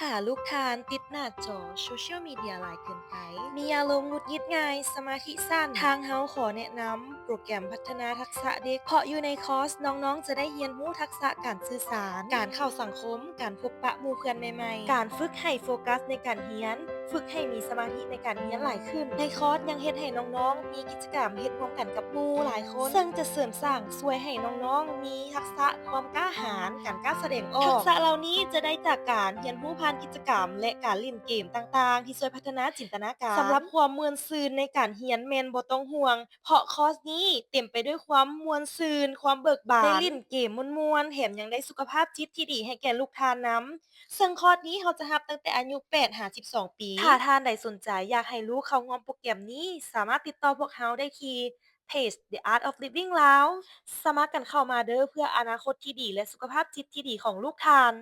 ຖ້າລູກທ່ານຕິດໜ້າຈໍໂຊຊຽວມີເດຍຫຼາຍເກີນໄປ, ມີອາລົມຫງຸດຫງິດງ່າຍ, ສະມາທິສັ້ນ, ທາງເຮົາຂໍແນະນຳໂປຣແກຣມພັດທະນາທັກສະເດັກ, ເພາະຢູ່ໃນຄອສນ້ອງໆຈະໄດ້ຮຽນຮູ້ທັກສະການສື່ສານ, ການເຂົ້າສັງຄົມ, ການພົບປະໝູ່ເພື່ອນໃໝ່ໆ, ການຝຶກໃຫ້ໂຟກັສໃນການຮຽນ, ຝຶກໃຫ້ມີສະມາທິໃນການຮຽນຫຼາຍຂຶ້ນ. ໃນຄອສຍັງເຮັດໃຫ້ນ້ອງໆມີກິດຈະກຳເຮັດຮ່ວມກັນກັບໝູ່ຫຼາຍຄົນ, ເຊິ່ງຈະເສີມສ້າງຊ່ວຍໃຫ້ນ້ອງໆມີທັກສະຄວາມກ້າຫານ, ການກ້າສະແດງອອກ. ທັກສະເຫຼົ່ານີ້ຈະໄດ້ຈາກການຮຽນຮູ້ຜ່ານກິດຈະກຳ ແລະ ການຫຼິ້ນເກມຕ່າງໆ ທີ່ຊ່ວຍພັດທະນາຈິນຕະນາການ. ສຳລັບຄວາມມ່ວນຊື່ນໃນການຮຽນແມ່ນບໍ່ຕ້ອງຫ່ວງ, ເພາະຄອສນີ້ເຕັມໄປດ້ວຍຄວາມມ່ວນຊື່ນ, ຄວາມເບີກບານ, ໄດ້ຫຼິ້ນເກມມ່ວນໆ, ແຖມຍັງໄດ້ສຸຂະພາບຈິດທີ່ດີໃຫ້ແກ່ລູກທ່ານນຳ. ເຊິ່ງຄອສນີ້ເຮົາຈະຮັບຕັ້ງແຕ່ອາຍຸແປດຫາສິບສອງປີ. ຖ້າທ່ານໃດສົນໃຈຢາກໃຫ້ລູກເຂົ້າຮ່ວມໂປຣແກຣມນີ້, ສາມາດຕິດຕໍ່ພວກເຮົາໄດ້ທີ່ເພຈ The Art of Living Lao. ສະໝັກກັນເຂົ້າມາເດີ້ ເພື່ອອະນາຄົດທີ່ດີ ແລະ ສຸຂະພາບຈິດທີ່ດີຂອງລູກທ່ານ.